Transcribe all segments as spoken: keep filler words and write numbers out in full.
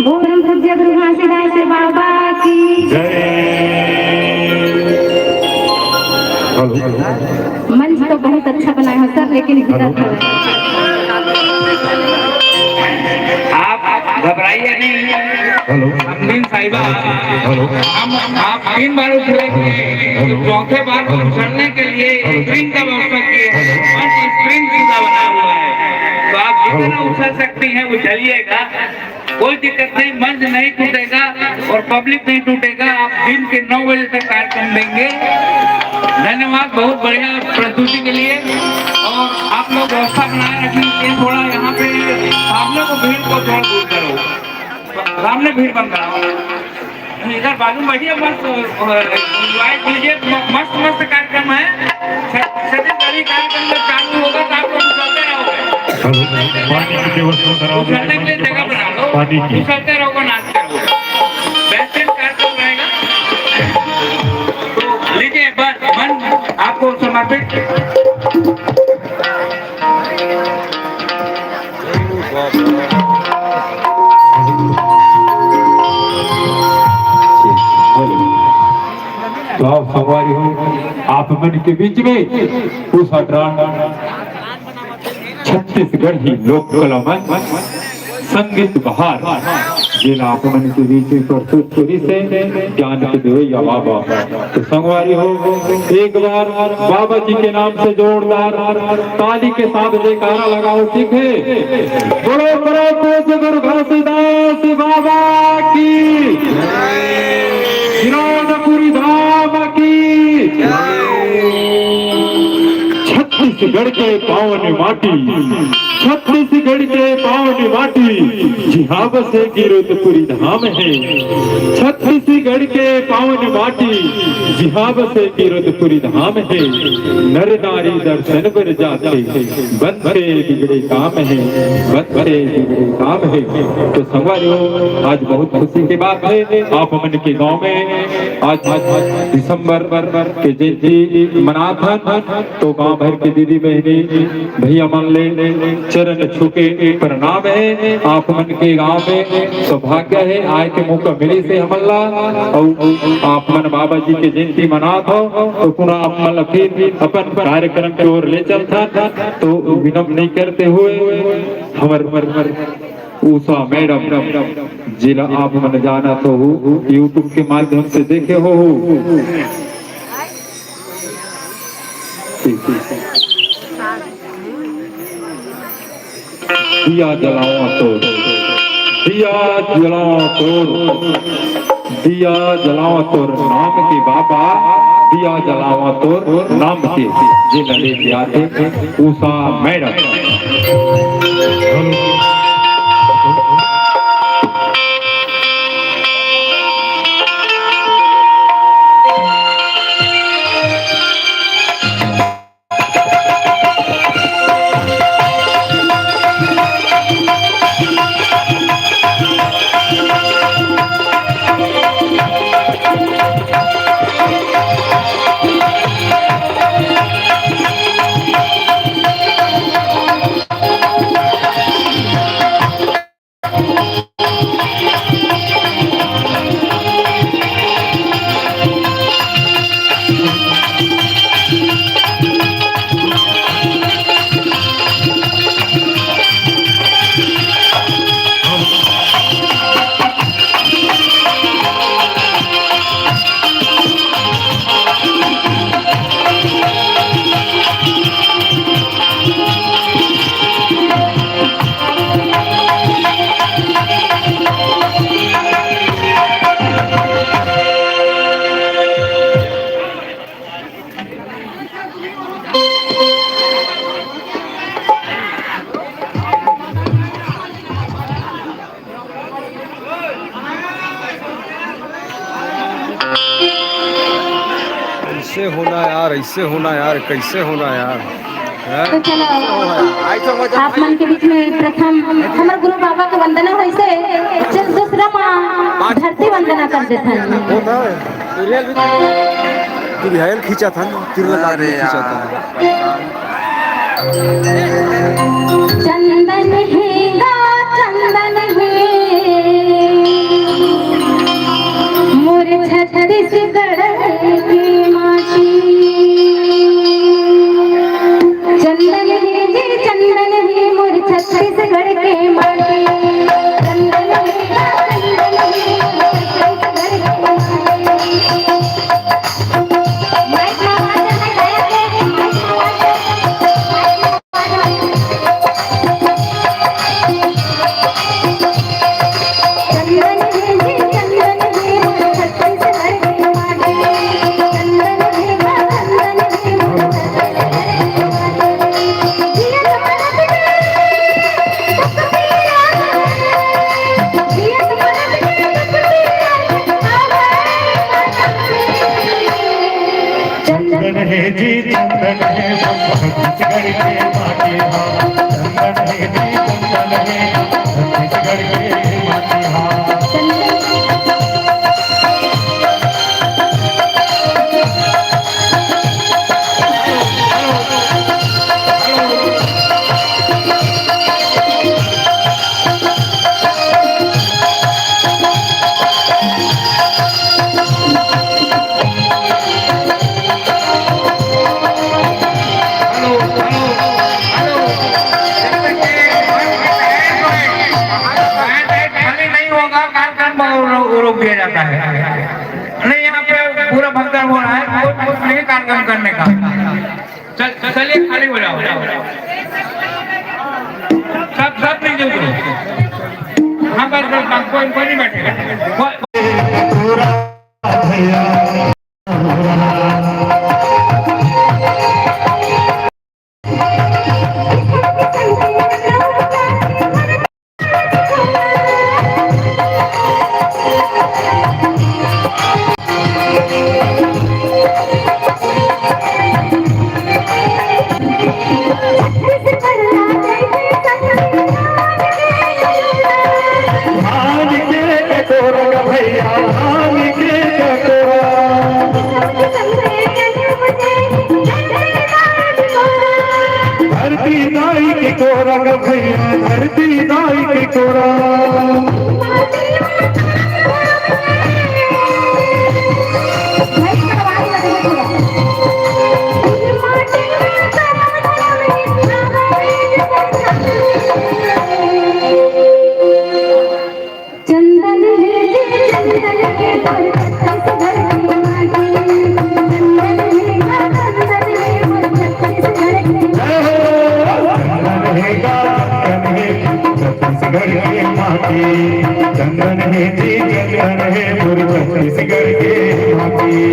बोल पूज्य गुरु घासीदास बाबा की। जय। हेलो। मंच तो बहुत अच्छा बनाए हो सर, लेकिन भीतर हेलो। थोड़ा। आप घबराइए नहीं। हेलो। अम्मीन साहिबा, हेलो। हम, आप तीन बार उछलेंगे, हेलो। चौथे बार हेलो। उछलने के लिए हेलो। स्प्रिंग का व्यवस्था किए हैं। हेलो। मंच स्प्रिंग जूता बना हुआ है, तो आप जितना हेलो। उछल सकती हैं, उछलिएगा। कोई दिक्कत नहीं, मंच नहीं टूटेगा और पब्लिक नहीं टूटेगा। आप दिन के नौ बजे तक कार्यक्रम देंगे। धन्यवाद, बहुत बढ़िया प्रस्तुति के लिए। और आप लोग व्यवस्था बनाए रखें कि थोड़ा यहाँ पे सामने को, भीड़ को थोड़ा दूर करो, सामने भीड़ कम कराओ। इधर बाजू में बैठिए, मस्त, अ, एंजॉय कीजिए, म-, मस्त मस्त कार्यक्रम है। छ-, छत्तीसगढ़ी कार्यक्रम जब चालू होगा तो आप लोग उछलते रहोगे। हेलो, पानी की व्यवस्था कराओ। उछलने के लिए जगह बना लो, पानी की। उछलते रहोगे, नाचते रहोगे, बेहतरीन कार्यक्रम रहेगा। तो लीजिए, बस मन आपको समर्पित। तो आप संगवारी हो, आप मन के बीच में उषा ब्रांड छत्तीसगढ़ी लोक कला मंच संगीत बहार, जेला आप मन के बीच में प्रस्तुत करिस हे ज्ञान के देवैया बाबा। तो संगवारी हो, एक बार बाबा जी के नाम से जोरदार ताली के साथ जयकारा लगाओ, ठीक है? बोलो, बोलो, पूज्य गुरु घासीदास बाबा की, गिरौदपुरी धाम की। छत्तीसगढ़ के पावन माटी, छत्तीसगढ़ के पावन माटी, जिहाँ बसे गिरौदपुरी धाम हे। छत्तीसगढ़ के पावन माटी, जिहाँ बसे गिरौदपुरी धाम हे। नर नारी दर्शन बर जाथे, बनथे बिगड़े काम हे, बनथे बिगड़े काम हे। तो संगवारी हो, आज बहुत खुशी के बात हे, आप मन के गांव में आज, आज दिसंबर के जयंती मनात हन। तो गांव भर के दीदी बहिनी भैया मन ले चरण छू के प्रणाम हे। आप मन के गांव में सौभाग्य हे, आए के मौका मिलिस हे हमन ला, अउ आप मन बाबा जी के जयंती मनात हो, तो पुनः आप मन ला फिर अपन कार्यक्रम के ओर ले चलथन। तो विनम्र नहीं करते हुए हमर, हमर उषा मैडम, जिला आप मन जानत हो, YouTube के माध्यम से देखे हो। दिया जलावा तोर, दिया जलावा तोर, दिया जलावा तोर नाम के बाबा, दिया जलावा तोर नाम के, जे नले दिया थे उषा मैडम। कैसे होना यार, ऐसे होना यार, कैसे होना यार, हैं? तो चलो, आप मन के बीच में प्रथम हमर गुरु बाबा के वंदना होइसे, चल दूसरा मा धरती वंदना कर देथन। तू रियल खींचा था ना, तिरला अरे खींचा था। यार। चंदन हे गा, चंदन हे मोर छत्तीसगढ़ के माटी। चंदन हे जी, चंदन हे मोर छत्तीसगढ़ के माटी। चंदन हे गा, चंदन हे मोर छत्तीसगढ़ के माटी। चंदन हे जी, चंदन हे, सब छत्तीसगढ़ के माटी हा। चंदन हे जी, चंदन हे, छत्तीसगढ़ के माटी हा। कार्यक्रम को रो-, रोक दिया जाता है। नहीं, यहाँ पे पूरा भगदड़ हो रहा है, कोई, कोई नहीं कार्यक्रम करने का। चल, चलिए, खाली हो जाओ। सब, सब नीचे उतरो। हाँ, बस, बस, बस, कोई, कोई नहीं बैठेगा। कोई भांग के कटोरा भैया, भांग के कटोरा। धरती दाई के कोरा ग भैया, धरती दाई के कोरा। चंदन है, चंदन है, मोर छत्तीसगढ़ के माटी। चंदन है, चंदन है, मोर छत्तीसगढ़ के माटी। जय हो। चंदन है, चंदन है, छत्तीसगढ़ के माटी। चंदन है जी, चंदन है, मोर छत्तीसगढ़ के माटी।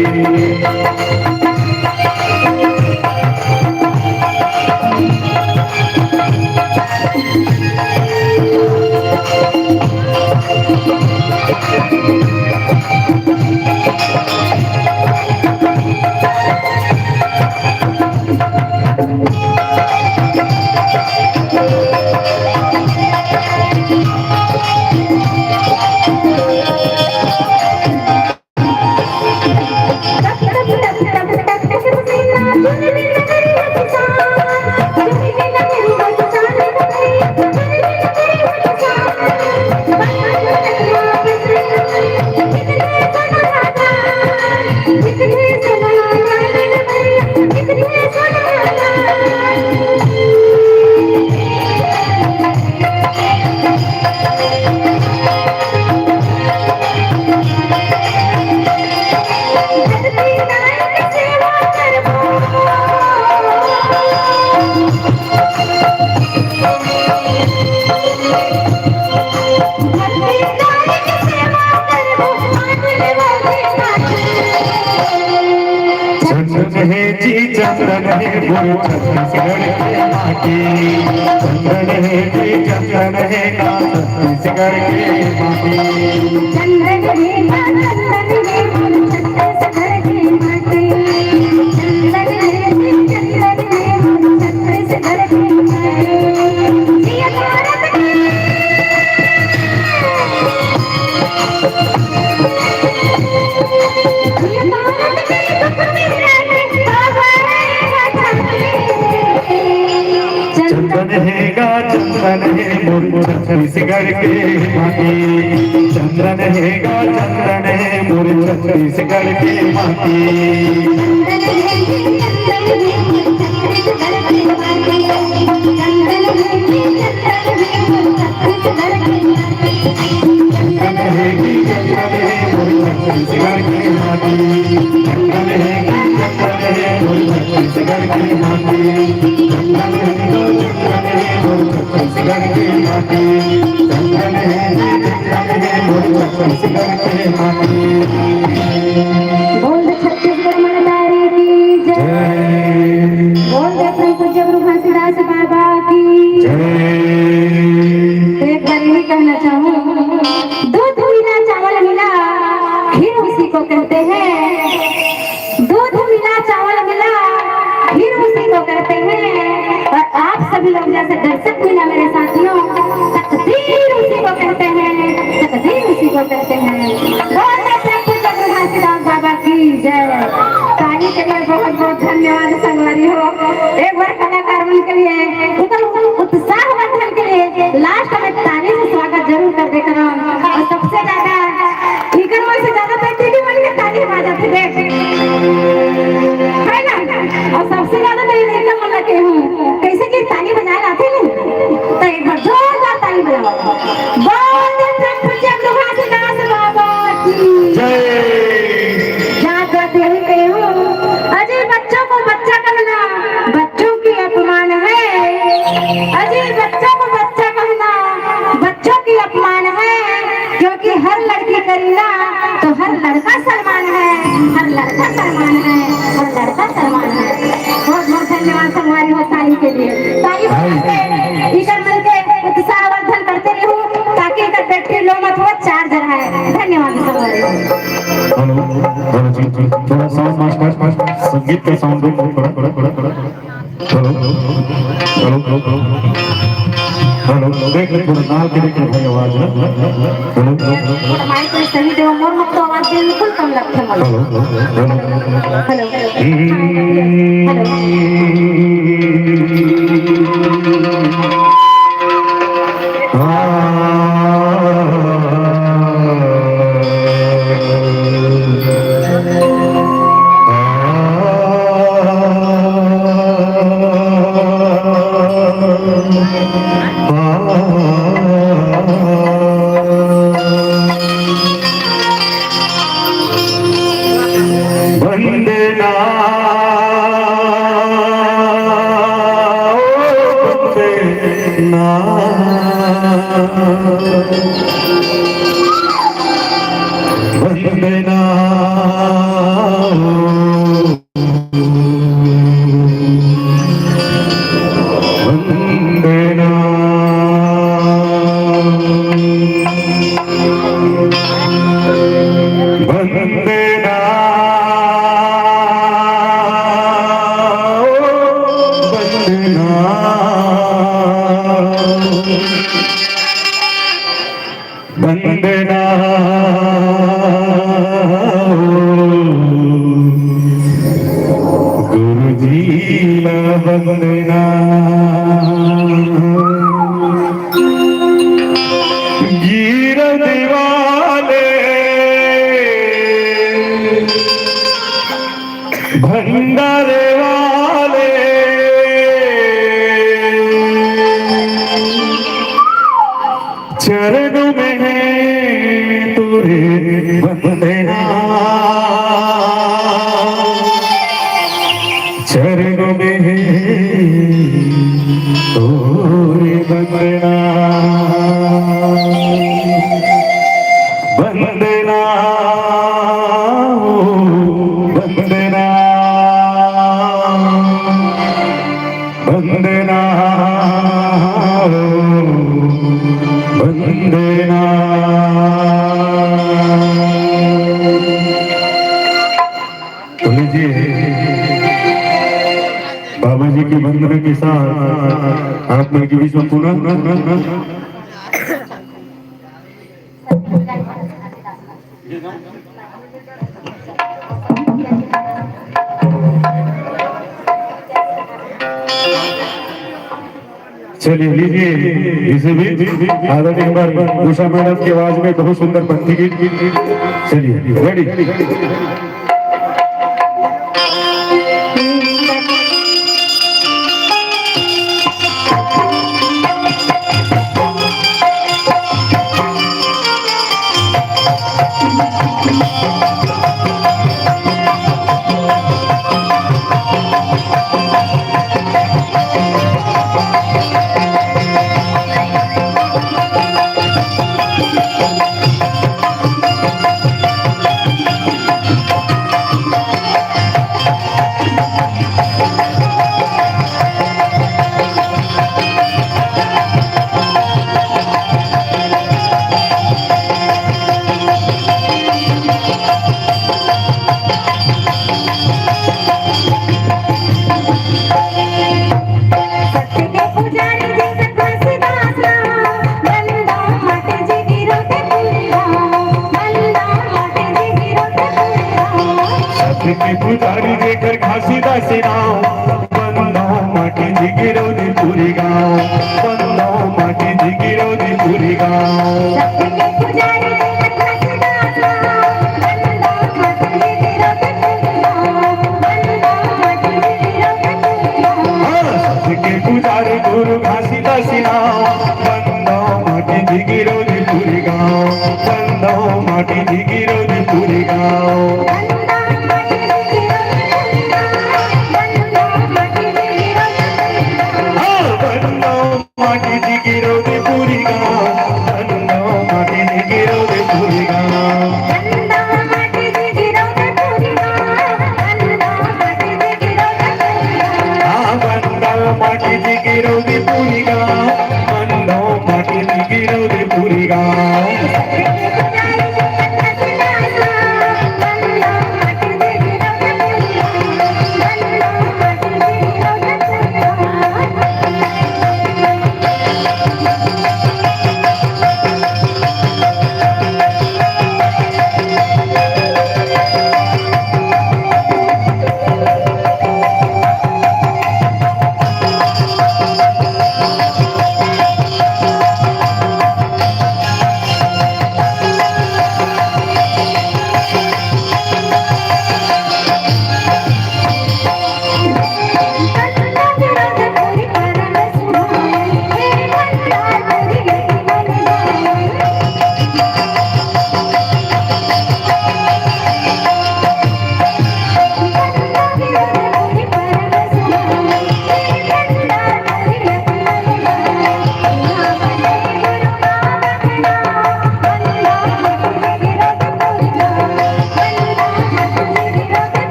चंदन है जी, चंदन है मोर छत्तीसगढ़ के माटी। चंदन है जी, चंदन है ना छत्तीसगढ़ के माटी। चंदन है ना, चंदन है मोर छत्तीसगढ़ के माटी। चंदन है जी, चंदन है मोर छत्तीसगढ़ के माटी। जिया भारत की। चंदन है गा, चंदन है मोर छत्तीसगढ़ के माटी। चंदन है गा, चंदन है मोर छत्तीसगढ़ के माटी। बोल दे छत्तीसगढ़ महतारी की जय। जय। बोल दे परम पूज्य गुरु घासीदास बाबा की जय। तो एक बार यही कहना चाहूँ, दूध मिला चावल मिला, खीर उसी को कहते हैं। दूध मिला चावल मिला, खीर उसी को कहते हैं। और आप सभी लोग जैसे दर्शक मिला मेरे साथियों, तकदीर उसी को कहते हैं, तकदीर उसी को कहते हैं। बहुत अच्छा, पूज्य गुरु घासीदास बाबा की जय। ताली के लिए बहुत बहुत धन्यवाद संगवारी हो। एक बार कलाकार मन के लिए एकदम उत्साहवर्धन के लिए लास्ट में ताली से स्वागत जरूर कर दे करो। और सबसे ज्यादा इकर मन से ज्यादा तो दीदी मन के ताली बजा थे देख, है ना? और सबसे ज्यादा तो ये लड़का मन लगे हूँ, कैसे कि ताली बजाए लाते नहीं, तो एक बार जोरदार ताली बजाओ। बोल दे प्रभु जय प्रभु जय। जात जात यही कही हूँ, अजय बच्चों को बच्चा कहना बच्चों की अपमान है। अजय बच्चों को बच्चा कहना बच्चों की अपमान है, क्योंकि हर लड़की करीना तो हर लड़का सलमान है, हर लड़का सलमान है, हर लड़का सलमान है। बहुत बहुत धन्यवाद संगवारी हो ताली के लिए। ताली बजा के इकर मन के उत्साहवर्धन करते रहू, ताकि एकर बैटरी लो मत हो, चार्ज रहे। धन्यवाद संगवारी। हेलो, हेलो जी, जी, थोड़ा साउंड मास्टर, संगीत का साउंड दो, थोड़ा, थोड़ा, थोड़ा, थोड़ा। Hello, hello, hello, hello, hello, देख ले, थोड़ा डाल के देख ले भाई आवाज, हेलो, हेलो, हेलो। माइक में सही देव, मोर मुख तो आवाज बिल्कुल कम लगथे मोला। Hello, hello, hello. Hello. Hello. वंदना, वंदना, वंदना। वंदना, वंदना, वंदना। वंदना गुरुजी ला वंदना। गिरदी वाले भंडारे वाले चरणों में है तोरे वंदना, चरणों में है तोरे वंदना, वंदना, वंदना। वंदना, वंदना। तो लीजिए, बाबा जी की वंदना के साथ आप मन के बीच में पुनः चलिए, लीजिए, इसी बीच आदरणीय हमारी उषा मैडम की आवाज में बहुत सुंदर पंथी गीत। चलिए, रेडी। सत्य के पुजारी जेकर घासीदास नाम, बंदो माटी जिगिरौदीपुरी गाँव, बंदो माटी जिगिरौदीपुरी गाँव। हाँ, सत्य के पुजारी गुरु घासीदास नाम, बंदो माटी जिगिरौदीपुरी गाँव, बंदो माटी जी गिरौदपुरी गाँव। हाँ, बंदा माटी जी गिरौदपुरी गाँव, बंदा माटी जी गिरौदपुरी गाँव। हाँ, बंदा माटी जी गिरौदपुरी गाँव, बंदा माटी जी गिरौदपुरी गाँव।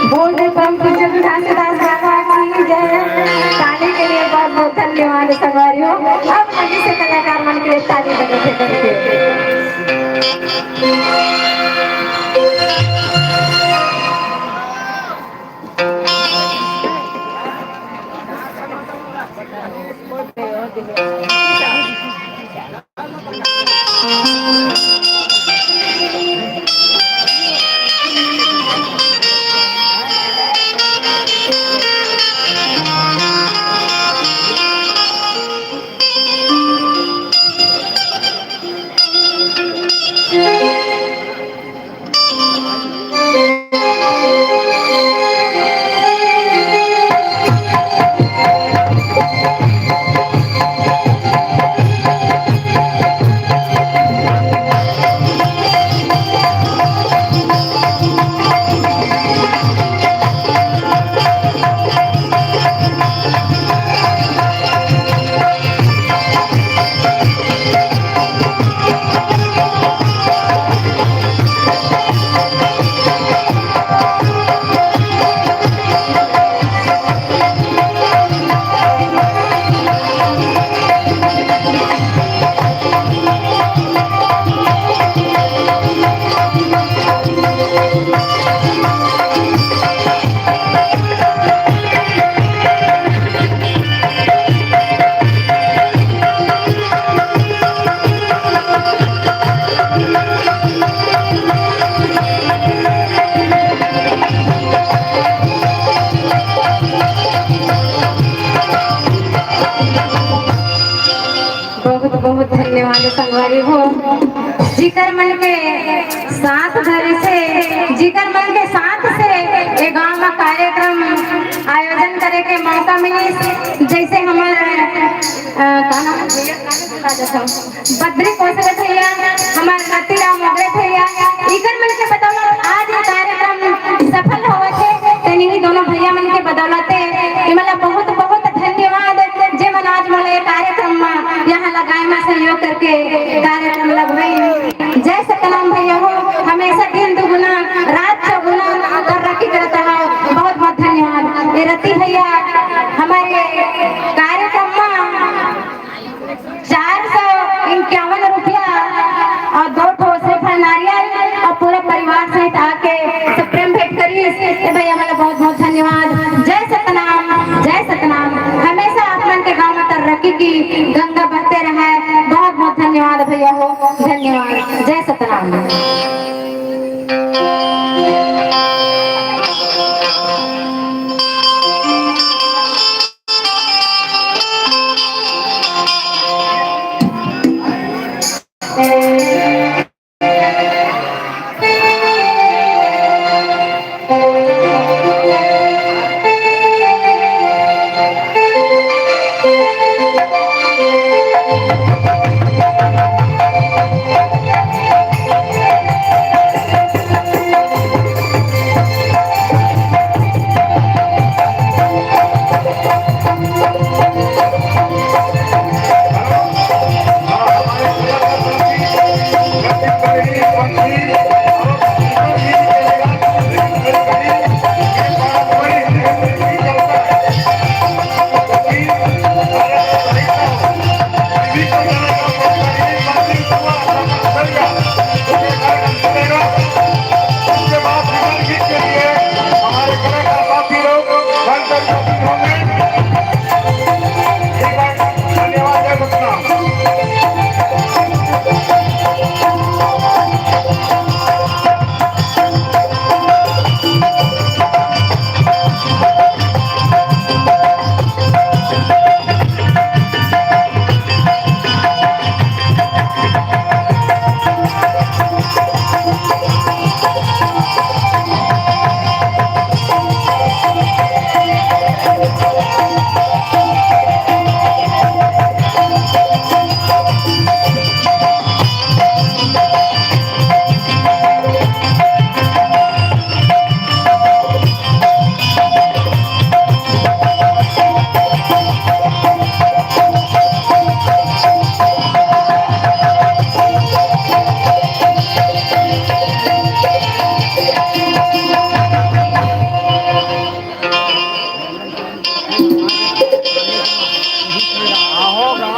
बोल दे पंडित जगन्नाथ दास बाबा की जय। ताली के लिए बहुत बहुत धन्यवाद संगवारी हो। अब मजे से कलाकार मन के लिए ताली बजाते करके। संगवारी हो, जिकर मन के साथ धरे से, जिकर मन के साथ से ये गांव में कार्यक्रम आयोजन करे के मौका मिलिस, जैसे हमर, अ, का नाम है भैया? बद्री कोसरे भैया, हमर रतिराम मोगरे भैया, इकर मन के बदौलत आज ये कार्यक्रम सफल होवत हे। तेन ही दोनों भैया मन के बदौलत हे। ये मतलब बहुत बहुत धन्यवाद, जे मन आज मोला ये कार्यक्रम में यहाँ लगाए में सहयोग करके कार्यक्रम लगवाइन। जय सतनाम भैया हो, हमेशा दिन दुगुना रात चौगुना तरक्की करत रहो। बहुत बहुत धन्यवाद। ये रति भैया हमारे कार्यक्रम में चार सौ इक्यावन रुपया और दो ठो श्रीफल नारियल और पूरा परिवार सहित आके सब प्रेम भेंट करिस। ए भैया, मतलब बहुत बहुत धन्यवाद। जय सतनाम, जय सतनाम। हमेशा आप मन के गांव में तरक्की की गंगा बहते रहे। बहुत बहुत धन्यवाद भैया हो, धन्यवाद। जय Satnam.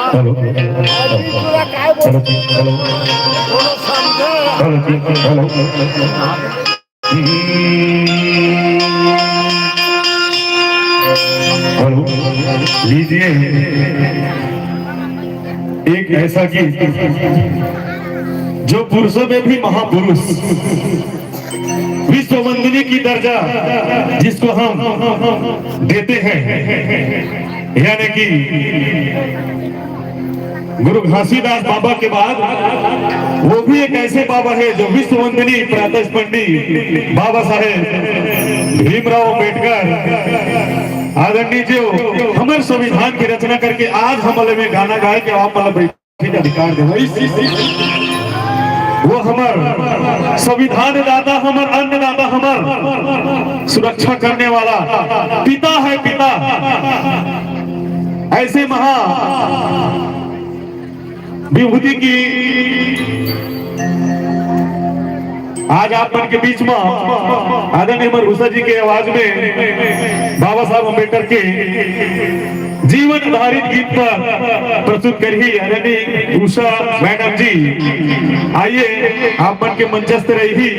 Hello, hello, hello, hello, hello, hello. Hello, लीजिए एक ऐसा गीत जो पुरुषों में भी महापुरुष, विश्व वंदनी की दर्जा जिसको हम देते हैं, यानी कि गुरु घासीदास बाबा के बाद वो भी एक ऐसे बाबा है जो विश्व वंदनीय प्रातस्मरणीय बाबा साहेब भीमराव अंबेडकर आदरणीय जो हमर संविधान की रचना करके आज हमन ला गाना गाए के आप मन ला बैठे के अधिकार दे। वो हमर संविधान दाता, हमर अन्नदाता, हमर सुरक्षा करने वाला पिता है, पिता। ऐसे महा विभूति की आज आप मन के बीच में आदरणीय हमर उषा जी के आवाज में बाबा साहब अम्बेडकर के जीवन आधारित गीत पर प्रस्तुत करही आदरणीय उषा मैडम जी। आइए, आप मन के मंचस्थ रही।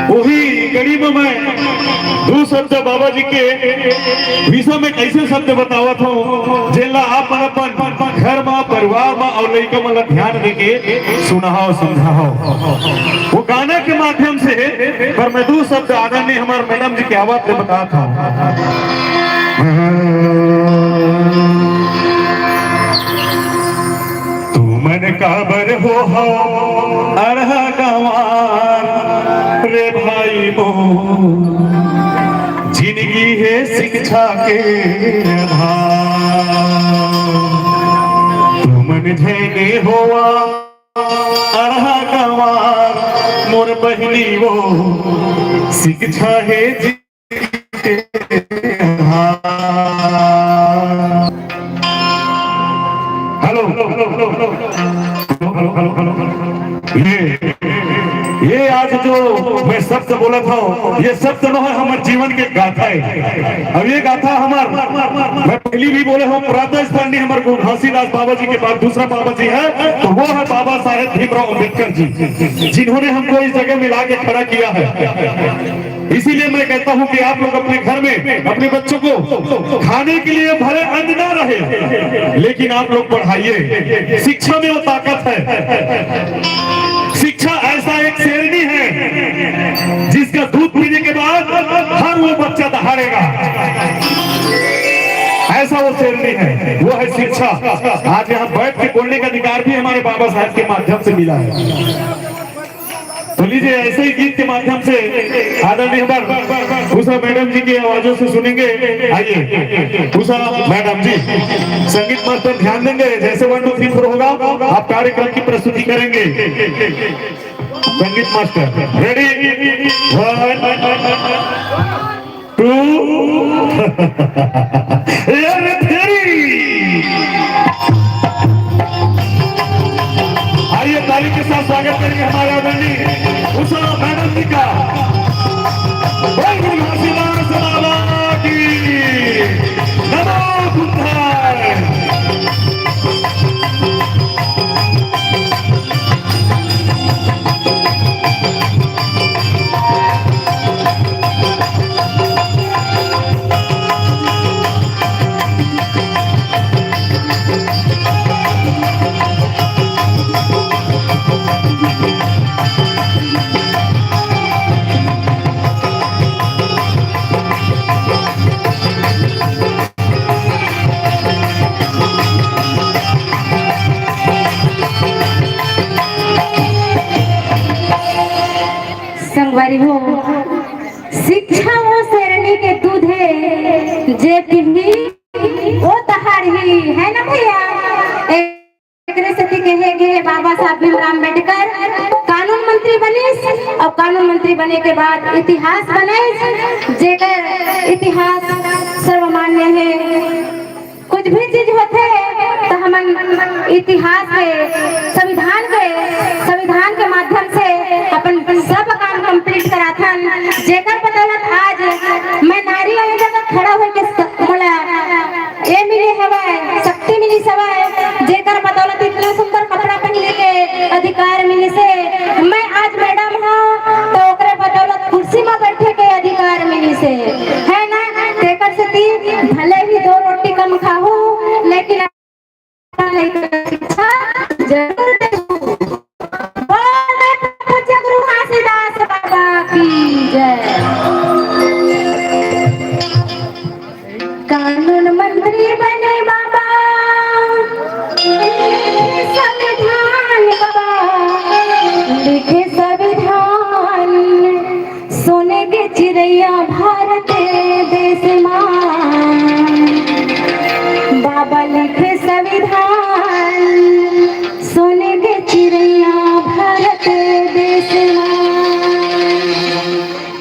वही कड़ी में मैं दो शब्द बाबा जी के विषय में कैसे शब्द बतावत हूँ, जेला आप मन अपन घर मा, परिवार मा और लइका मन ला ध्यान देके सुनाओ, समझाओ। वो गाना के माध्यम से, पर मैं दो शब्द आदरणीय हमर मैडम जी के आवाज से बतावत हूँ। तू मन का अड़हा गंवार रे भाई मोर, जिनगी हे शिक्षा के आधार। तुमन झने होवा अड़हा गंवार मोर बहिनी वो, शिक्षा हे जी। Hello, hello, hello, hello. ये, ये आज जो मैं शब्द बोलत हूँ, ये शब्द नो है, हमर जीवन के गाथा है। अब ये गाथा हमर, मैं पहली भी बोले हूँ, प्रातः स्थानीय हमर गुरु घासीदास बाबा जी के बाद दूसरा बाबा जी है, तो वो है बाबा साहेब भीमराव अम्बेडकर जी, जिन्होंने हमको इस जगह में ला के खड़ा किया है। इसीलिए मैं कहता हूं कि आप लोग अपने घर में अपने बच्चों को खाने के लिए भले अन्न ना रहे, लेकिन आप लोग पढ़ाइए। शिक्षा में वो ताकत है। शिक्षा ऐसा एक शेरनी है जिसका दूध पीने के बाद हर वो बच्चा दहाड़ेगा। ऐसा वो शेरनी है, वो है शिक्षा। आज यहाँ बैठ के बोलने का अधिकार भी हमारे बाबा साहब के माध्यम से मिला है। तो लीजिए, ऐसे ही गीत के माध्यम से आदरणीय हमार उषा मैडम जी की आवाजों से सुनेंगे। आइए उषा मैडम जी, संगीत मास्टर ध्यान देंगे, जैसे वन टू थ्री फोर होगा, आप कार्यक्रम की प्रस्तुति करेंगे। संगीत मास्टर, रेडी, वन टू। यार तेरी, आइए, ताली के साथ स्वागत करेंगे हमारे आदरणीय उषा मैडम जी का। बोल गुरु घासीदास बाबा की। नमो बुद्धाय। संगवारी हो, शिक्षा वो शेरनी के दूध हे, जे पीही वो दहाड़ही, है ना भैया? एकरे सेती कहे गे हे, बाबा साहब भीमराव अम्बेडकर कानून मंत्री बनिस, अउ कानून मंत्री बने के बाद इतिहास बनाइस, जेकर इतिहास सर्वमान्य हे। कुछ भी चीज होथे त हमन इतिहास के, संविधान के, संविधान के माध्यम से अपन सब काम complete कराथन, जेकर बदौलत आज मैं नारी अउ जगह खड़ा होके स-, मोला ये मिले हवय, शक्ति मिलिस हवय, जेकर बदौलत इतना सुंदर कपड़ा पहने के अधिकार मिलिस हे। मैं आज मैडम हूँ, तो ओकरे बदौलत कुर्सी में बैठे के अधिकार मिलिस हे, है ना? तेकर सेती भले ही दो रोटी कम खाहू, लेकिन शिक्षा जरूर देहू। बोल दे पूज्य गुरु घासीदास बाबा की जय। कानून मंत्री बने बाबा, संविधान बाबा, लिखे संविधान। सोने के चिरैया भारत देश मा, बाबा लिखे संविधान। सोने के चिरैया भारत देश मा।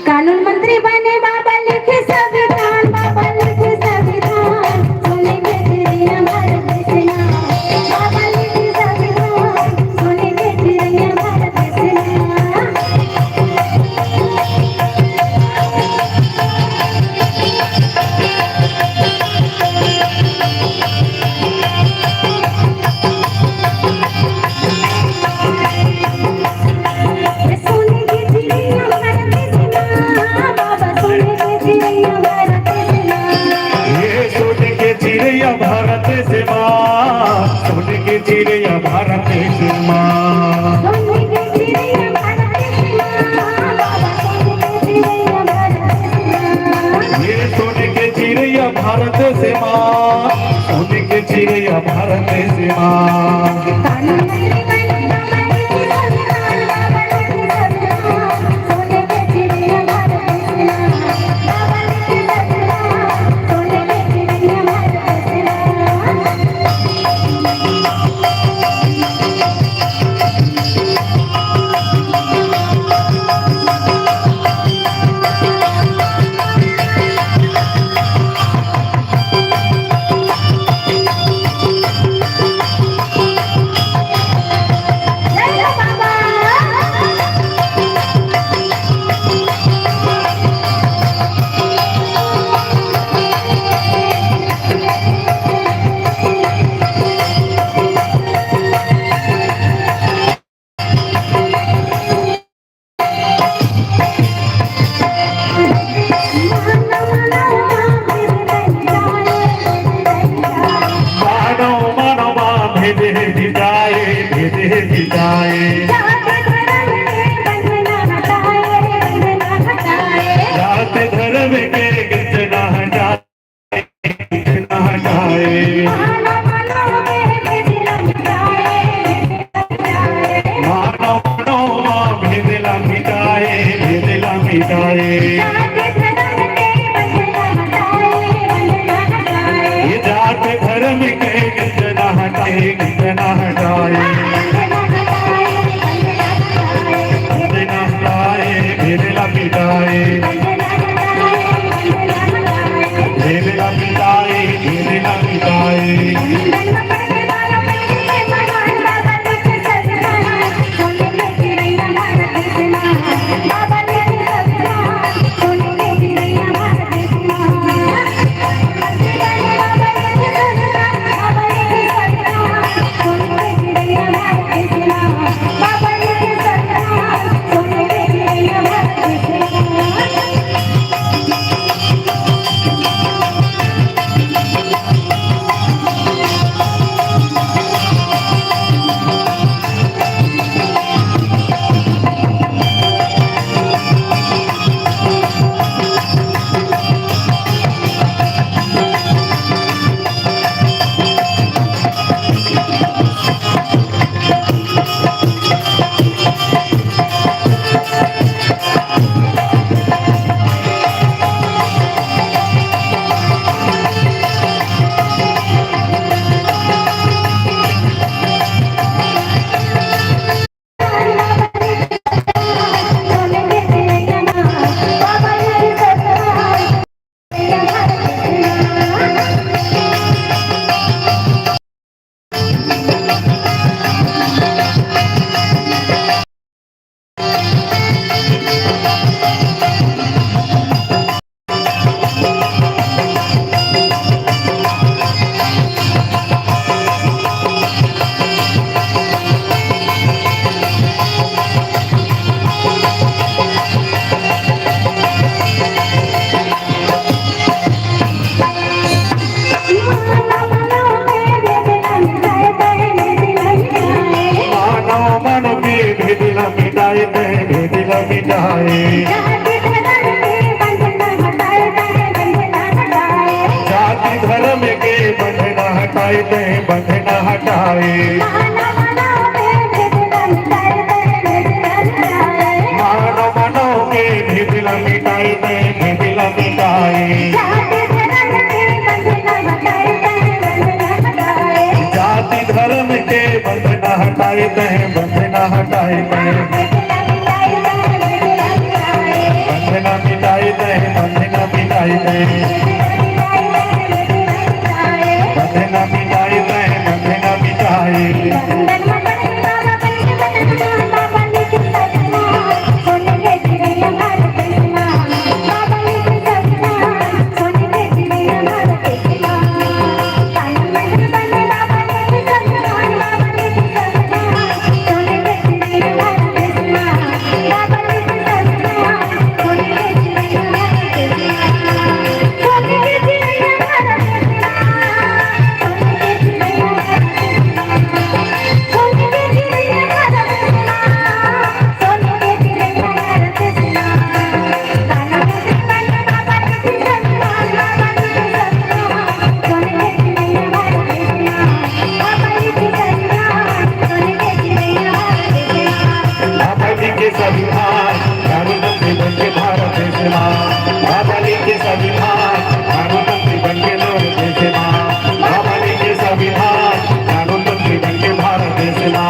कानून मंत्री बने बाबा लिखे संविधान, बाबा लिखे संविधान। सोने के चिरैया भारत देश मा, बाबा लिखे संविधान। सोने के चिरैया भारत देश मा। ये सोने के चिड़ैया भारत से माँ, सोने के चिड़ैया भारत से माँ। ये सोने के चिड़ैया भारत से माँ, सोने के चिड़ैया भारत से माँ। भेद मिटाए, भेद मिटाए। जात धर्म के बंधना हटाए, बंधना हटाए। जात धर्म के बंधना हटाए, बंधना हटाए। मानव मानव में भेद मिटाए, भेद मिटाए। मानव मानव में भेद मिटाए, भेद मिटाए। जात धर्म के बंधना हटाए, बंधना हटाए। ये जात धर्म के बंधना हटाए, बंधना हटाए। बंधना हटाए, भेद मिटाए। भेद मिटाए, भेद मिटाए। मानव मन के भेद ला मिटाए, तैं भेद ला मिटाए। जाति धर्म के बंधना हटाए, तैं बंधना हटाए। मानव मानव के भेद ला मिटाए, तैं भेद ला मिटाए। जाति धर्म के बंधना हटाए, तैं बंधना हटाए, तैं बंधना मिटाए, तैं बंधना मिटाए, तैं बंधना मिटाए, तैं बंधना मिटाए। बाबा लिखे संविधान, कानून मंत्री बन के भारत देश मा। बाबा लिखे संविधान, कानून मंत्री बन के भारत देश मा। बाबा लिखे संविधान, कानून मंत्री बन के भारत देश मा।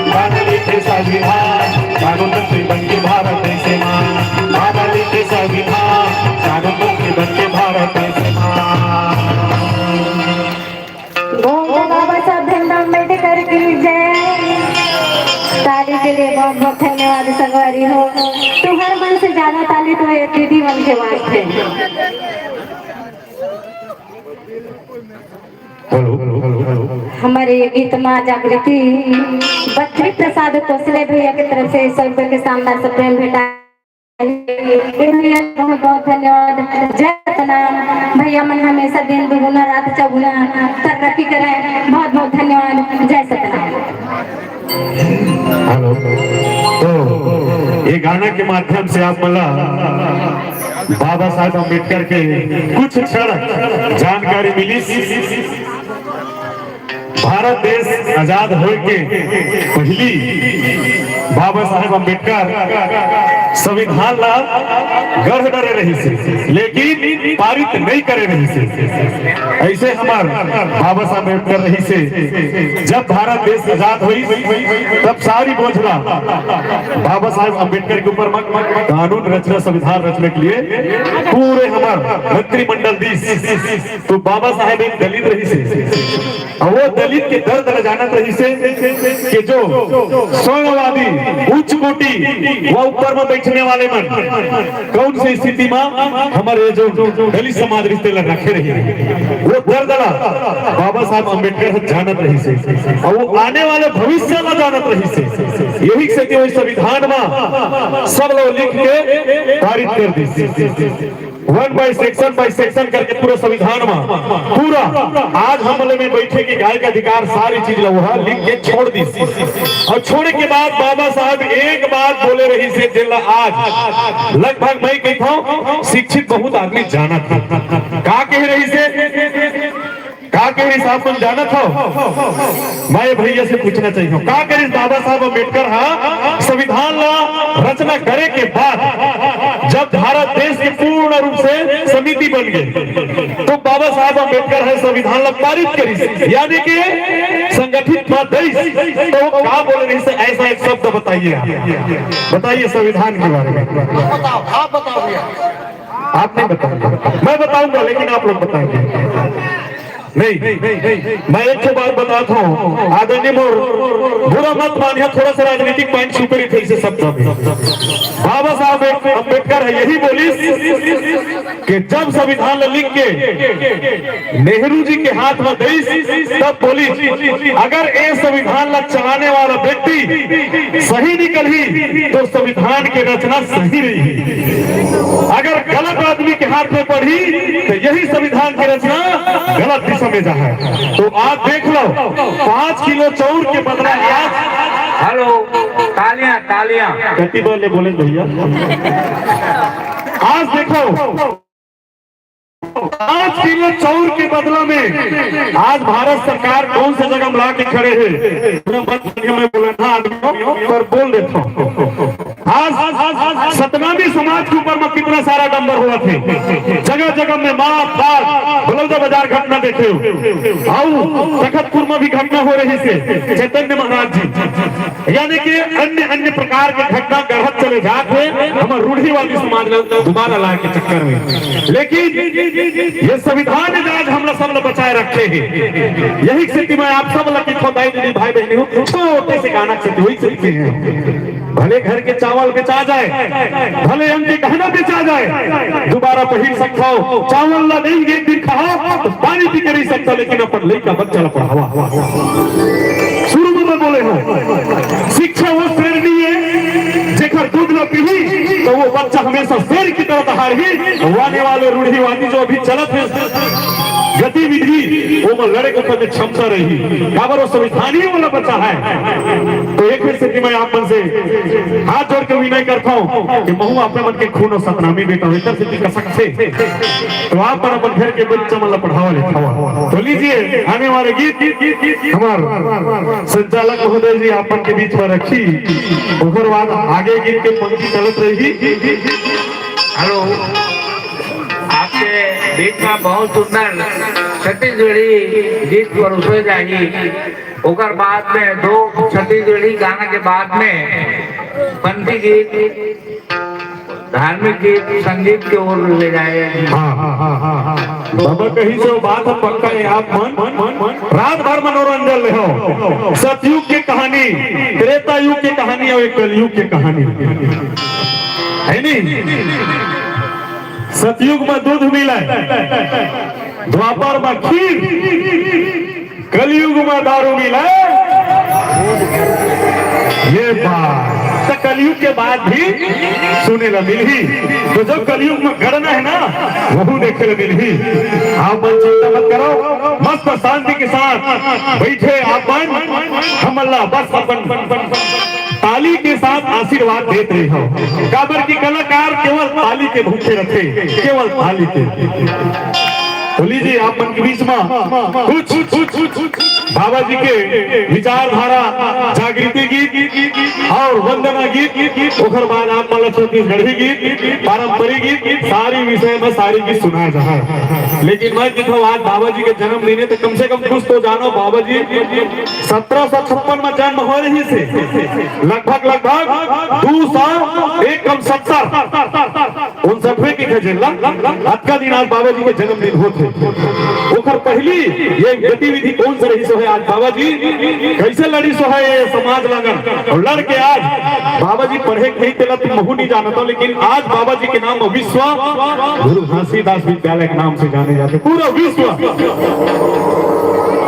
बाबा लिखे संविधान, कानून मंत्री बन के भारत देश मा। बाबा लिखे संविधान, कानून मंत्री बन के भारत देश मा। बोल दे बाबा साहब भीमराव अम्बेडकर की जय। ताली के लिए बहुत बहुत धन्यवाद संगवारी हो। तुंहर मन से ज्यादा ताली तो ये दीदी मन के वास्ते। Hello, hello, hello. हमारे ये गीत माँ जागृति बद्री प्रसाद कोसले भैया की तरफ से सौ रुपए के शानदार से प्रेम भेंट। भैया बहुत बहुत धन्यवाद। जय सतनाम। भैया मन हमेशा दिन दुगुना रात चौगुना तरक्की करें। बहुत बहुत धन्यवाद। जय सतनाम। हेलो। तो ये गाना के माध्यम से आप मन ला बाबा साहब अम्बेडकर के कुछ क्षण जानकारी मिली। भारत देश आजाद होए के पहिली बाबा साहेब अम्बेडकर संविधान ला गढ़ डरे रहिसे, लेकिन पारित नहीं करे रहिसे। ऐसे हमार बाबा साहेब अम्बेडकर रहिसे। जब भारत देश आजाद हुई, तब सारी बोझ ला बाबा साहेब अम्बेडकर के ऊपर मत, मत, मत कानून रचना, संविधान रचने के लिए पूरे हमार मंत्रिमंडल दिस। तो बाबा साहेब एक दलित रहिसे, और वो दलित के दर्द ल जानत रहिसे कि जो स्वर्णवादी, उच्च कोटि, वो ऊपर में बैठने वाले मन कौन सी स्थिति में हमारे जो दलित समाज रिश्ते ल रखे रही, वो दर्द ला बाबा साहेब अम्बेडकर ह जानत रहिसे, और वो आने वाले भविष्य ला जानत रहिसे। यही से कि वो संविधान में सब लोग लिख के पारित कर दी। One by section by section करके पूरा संविधान में पूरा आज हमले में बैठे के गाय का अधिकार सारी चीज ला वह लिख के छोड़ दी। और छोड़े के बाद बाबा साहब एक बात बोले रहिसे, जेला आज लगभग मैं कहता हूँ शिक्षित बहुत आदमी जानत हे। का कह रहिसे? का कहे साहब, तुम जानत हो? मैं भैया से पूछना चाहिए, का करे बाबा साहब अम्बेडकर हा संविधान ला रचना करे के बाद जब भारत देश के पूर्ण रूप से समिति बन गए, तो बाबा साहब अम्बेडकर हा संविधान ला पारित करिस, यानी कि संगठित बात देश, तो वो का बोले रहिसे? ऐसा एक शब्द बताइए आप, बताइए संविधान के बारे में। बताओ, आप बताओ भैया। आप नहीं बताएंगे, मैं बताऊंगा, लेकिन आप लोग बताएंगे। नहीं, मैं एक ठो बात बताता हूँ, आदरणीय मोर बुरा मत मानिए, थोड़ा सा राजनीतिक पॉइंट छुपे रही थे इसे शब्द में। बाबा साहब एक अम्बेडकर है, यही बोलिस कि जब संविधान ला लिख के नेहरू जी के हाथ में देस, तब बोलिस, अगर ये संविधान ला चलाने वाला व्यक्ति सही निकलही तो संविधान के रचना सही रही, अगर गलत आदमी के हाथ में पड़ी तो यही संविधान की रचना गलत दिशा में जा है। तो आप देख लो, पाँच किलो चाउर के बदला आज हेलो, तालियां, तालियां। कति बार ले बोले भैया, आज देखो, पाँच किलो चाउर के बदला में आज भारत सरकार कौन सा जगह ला के खड़े है, पूरा मत बोलिए, मैं बोला था आदमी पर बोल देता हूँ। आज सतनामी समाज के ऊपर में कितना सारा डंबर हुआ थे, जगह जगह में मार धाड़, बलौदा बाजार घटना देखे हो, आओ तखतपुर में भी घटना हो रही से चैतन्य महाराज जी, यानी कि अन्य अन्य प्रकार के घटना गढ़त चले जात हे हमर रूढ़िवादी समाज ला दोबारा लाए के चक्कर में। लेकिन ये संविधान ने आज हमला सब ला बचाए रखे हे। यही स्थिति में आप सब ला किथो दाई दीदी भाई बहनी हो, छोटे से गाना से वही स्थिति है। भले घर के चावल बेचा जाए, भले अंग के गहना बेचा जाए, दोबारा पहिर सकथव, चावल ला नहीं एक दिन खाओ तो पानी पी के रह सकथव, लेकिन अपन लइका बच्चा ला पढ़ावा। शुरू में मैं बोले हूँ, शिक्षा वो शेरनी है जेकर दूध ला पीही तो वो बच्चा हमेशा शेर की तरह दहाड़ही। आने वाले रूढ़िवादी जो अभी चलत है गतिविधि, वो में लड़े के ऊपर में क्षमता रही, काबर वो संविधान ही वाला बच्चा है। तो एक फिर से मैं आप मन से हाथ जोड़ के विनय करता हूँ कि महू अपने मन के खून और सतनामी बेटा हो, इधर से भी कसक से। तो आप मन अपन घर के बच्चा मन ला पढ़ावा लिखावा। तो लीजिए आने वाले गीत हमार संचालक महोदय जी आप मन के बीच में रखी, ओकर बाद आगे गीत के पंक्ति चलत रही। हेलो, आपके बीच में बहुत सुंदर छत्तीसगढ़ी गीत परोसे जाही। ओकर बाद में दो छत्तीसगढ़ी गाना के बाद में पंथी गीत, धार्मिक गीत, संगीत के ओर ले जाए। हाँ, हाँ, हाँ, हाँ, हाँ। बाबा कही से वो बात है पक्का है, आप मन, मन, मन, मन रात भर मनोरंजन ले हो। सतयुग के कहानी, त्रेता युग के कहानी और एक कलयुग के कहानी है नहीं। सतयुग में दूध मिले, द्वापर में खीर, कलयुग में दारू मिले। ये बात त कलयुग के बाद भी सुने ला मिलही। तो जो कलयुग में गड़ना है ना, वहू देखे ला मिलही। आप मन चिंता मत करो, मस्त शांति के साथ बैठे आप मन, हमन ला बस अपन ताली के साथ आशीर्वाद देत रही हो। काबर कि कलाकार केवल ताली के भूखे रथे, केवल ताली के। तो लीजिए, आप मन के बीच में कुछ, कुछ, कुछ, कुछ बाबा जी के विचारधारा, जागृति गीत और वंदना गीत, ओकर बाद आप मन ला छत्तीसगढ़ी गीत, पारंपरिक गीत, सारी विषय में सारी गीत सुनाए जाए। लेकिन मैं देखो, आज बाबा जी के जन्मदिन है, तो कम से कम कुछ तो जानो। बाबा जी सत्रह सौ छप्पन में जन्म हो रही से लगभग, लगभग दो सौ एक कम सत्तर, उनसठवें की खजेला अतका दिन आज बाबा जी के जन्मदिन होत हे। ओकर पहली ये गतिविधि कौन से रही सो है आज बाबा जी कैसे लड़ी सो है ये समाज लगन, और लड़ के आज बाबा जी पढ़े के नहीं तेला तुम महू नहीं जानता, लेकिन आज बाबा जी के नाम विश्व गुरु घासीदास विद्यालय के नाम से जाने जाते पूरा विश्व।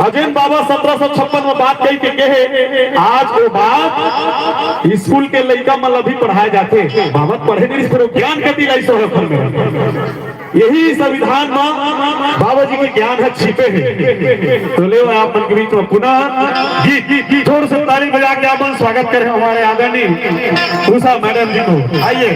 अजय बाबा सत्रह सौ छप्पन में बात कही के कहे, आज वो बात स्कूल के लइका मन ला भी पढ़ाए जाथे। बाबा पढ़े नहीं, फिर वो ज्ञान के दिलाई सो है अपन में। यही संविधान में बाबा जी के ज्ञान है छिपे हैं। तो ले आप मन के बीच में पुनः गीत, गीत, गीत, जोर से ताली बजा के आप मन स्वागत करें हमारे आदरणीय उषा मैडम जी को। आइए।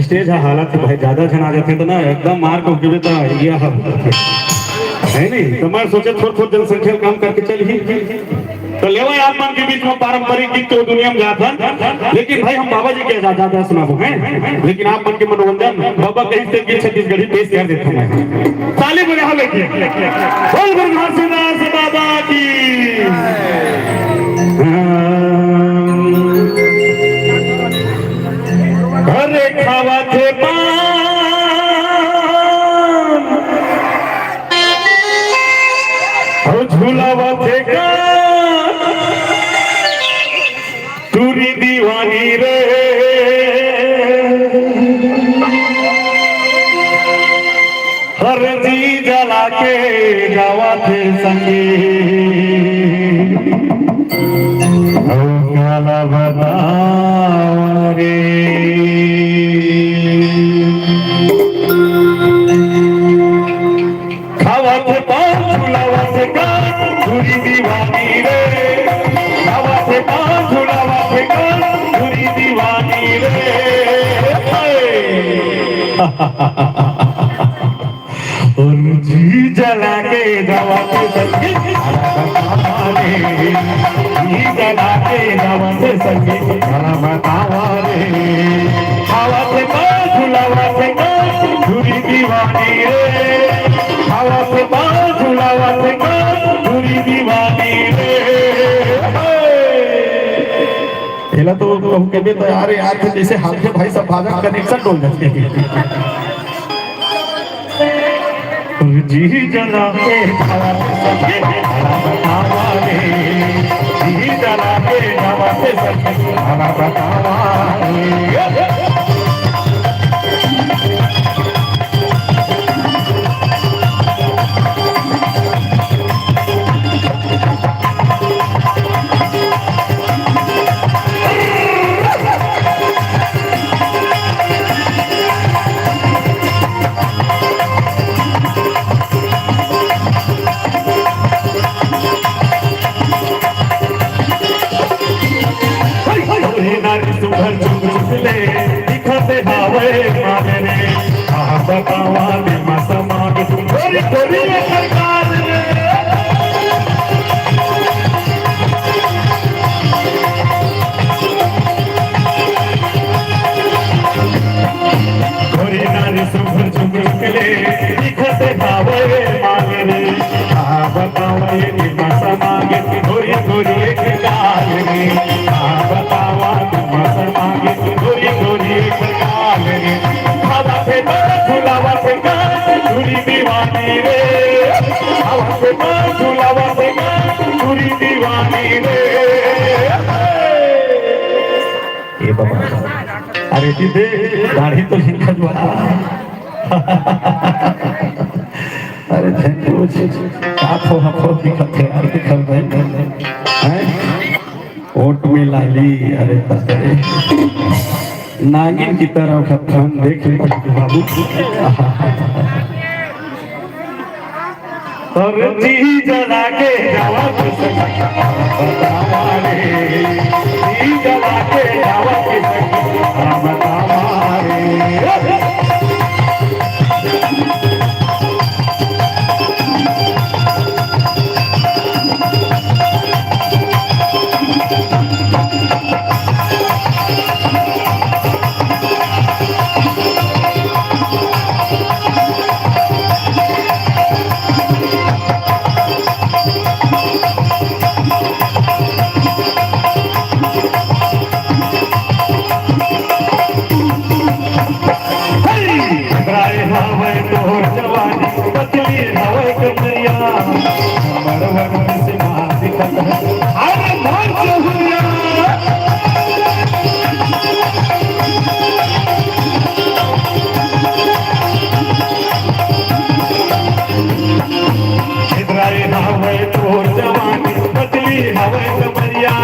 स्टेज ह हालत हे भाई, ज्यादा झन आ जाथे त ना एकदम मार के उठबे त ये ह, है नहीं? त मैं सोचे थोर थोर जनसंख्या ल कम करके चलही। त लेवा आप मन के बीच में पारंपरिक गीत तो दुनिया में गात हन, लेकिन भाई हम बाबा जी के ज्यादा ज्यादा सुनाबो हैं, लेकिन आप मन के मनोरंजन बाबा कहिस ते गीत छत्तीसगढ़ी पेश कर देथों मैं। ताली बजा लेके बोल गुरु घासीदास बाबा की। अरे खावा थे पान, अउ झुलावा थे का, टूरी दीवानी रे। हर जी जला के गावा थे संगी, अउ काला बतावा रे। खावा थे पान, झुलावा थे का, टूरी दीवानी रे। खावा थे पान, झुलावा थे का, टूरी दीवानी रे। हाय। अउ जी जला के गावा थे संगी, जी जला के गावा थे संगी, भला बतावा रे। खावा थे पान, झुलावा थे का, टूरी दीवानी रे। खावा थे पान, झुलावा थे का, टूरी दीवानी रे। एला तो कहूँ के बे तैयार यार थे, जैसे हाल के भाई सब बाजा कनेक्शन डोल जाथे। जी जला के गावा थे सखी, भला बतावा रे। जी जला के गावा थे सखी, भला बतावा रे। हे नारी सुघर चुक चुक ले, दिखत हावय माने रे। आहा बतावा ने मसा मांग तू गोरी गोरी ये सरकार रे। गोरी नारी सुघर चुक चुक ले, दिखत हावय माने रे। आहा बतावा ने मसा मांग तू गोरी गोरी ये सरकार रे। आहा बतावा ने मसा मांग तू गोरी गोरी ये सरकार रे। खावा थे पान, झुलावा थे का, टूरी दीवानी रे। खावा थे पान, झुलावा थे का, टूरी दीवानी रे। ए बाबा, अरे जी दे, दाढ़ी तो झिन खजवा। अरे झन पूछ, का थो हफो दिखत हे यार, दिखत भाई। हैं? ओट में लाली, अरे ततरे। नागिन की तरह खत्म देख ले बाबू। अरे जी जला के गावा थे सखी, भला बतावा रे। जी जला के गावा थे सखी, भला बतावा रे। हे! राय हवय तोर जवानी, पतली हवय कमरिया, हमर वन से मार दिखत हे। अरे मार चहुरिया। छितराई हवय तोर जवानी, पतली हवय कमरिया।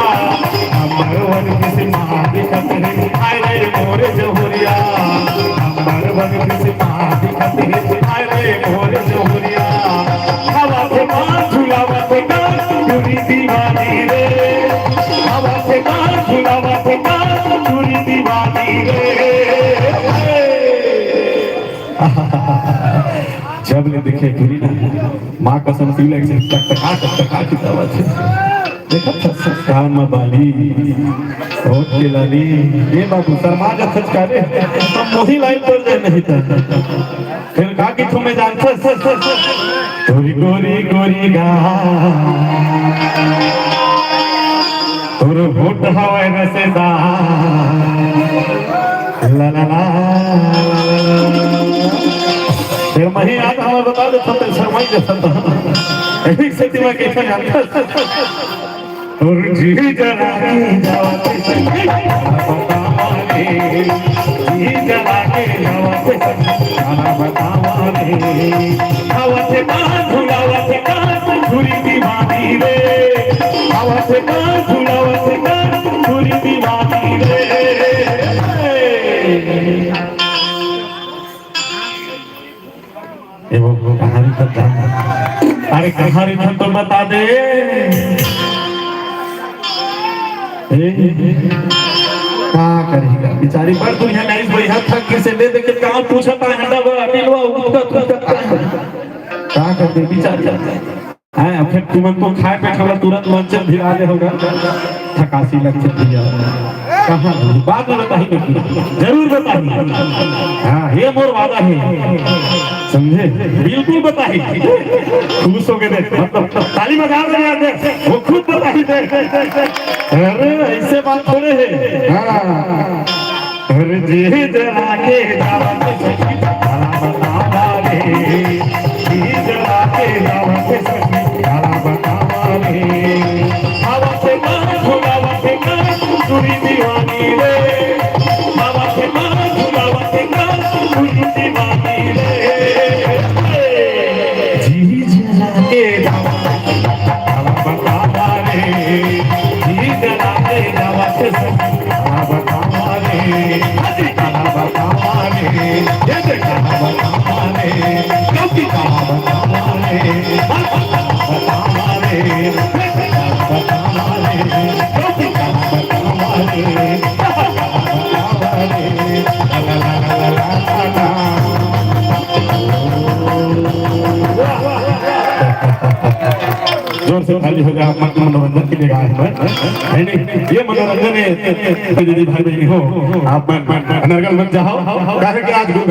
हमर वन किसिमा दिखत हे, हाय रे मोर जहुरिया। हमर वन किसिमा दिखत हे, हाय रे मोर जहुरिया। हवा के पान झुलावत का टूरी दीवानी रे। हवा के पान झुलावत का टूरी दीवानी रे। जब ले देखे टूरी ना, माँ कसम, पीला एक से टकटका, टकटका की आवाज है। देखा था, कान में बाली, होठ के लाली। ये बाबू, शर्मा जा सच का रे, हम मोही लाइन पर जाए नहीं था। फिर का की तुम्हें जानते? गोरी, गोरी, गोरी गा, तोर होठ हवाए रसेदार। ला, ला, ला। फिर मही आज हमें बता दे, तो तेरे शर्माई जैसा था। यही से दिमाग कैसे जानता? और जी जला के जावत सखी, बतावा रे। जी जला के जावत सखी, बतावा रे। आवत का भुलावत का घुरी दीवानी रे। आवत का भुलावत का घुरी दीवानी रे। ए वो, वो कहाँ रहिथस? अरे कहाँ रहिथस तो बता दे। ए, का करही गा? बेचारी बड़ दुनिया नहीं, बढ़िया थक के से ले दे के कहाँ पूछत हे, हंडा बा, अनिल बा, उठत, उठत, का करबे बेचारी? हैं, अब फिर तुमन तो खाए पे खबर तुरंत मंचन भिड़ा दे होगा। थकासी लगथे भैया। कहाँ? बाद में बताही, जरूर बताही। हाँ, ये मोर वादा है, समझे? बिल्कुल बताही। खुश हो गए दे, मतलब ताली बजा रहे हैं दे, वो खुद बताही दे। अरे ऐसे बात थोड़े है। हाँ। अरे जी जला के जावत सखी, भला बतावा रे। जी जला के जावत सखी, भला बतावा रे। आवत का भुलावत का घुरी दीवानी रे। आवत का भुलावत का घुरी दीवानी रे। जी जला के जावत सखी, भला बतावा रे। जी जला के जावत सखी, भला बतावा रे। हजी भला बतावा रे। ये दे भला बतावा रे। क्योंकि भला बतावा रे। भला बतावा रे। भला बतावा रे। क्योंकि भला बतावा रे। भला बतावा रे। ला, ला, ला। जोर से ताली हो जाए, आप मन के मनोरंजन के लिए गाए हैं, है नहीं? ये मनोरंजन है, दीदी भाई बहनी हो, आप मन, मन, अनर्गल मत जाओ, काहे कि आज गुरु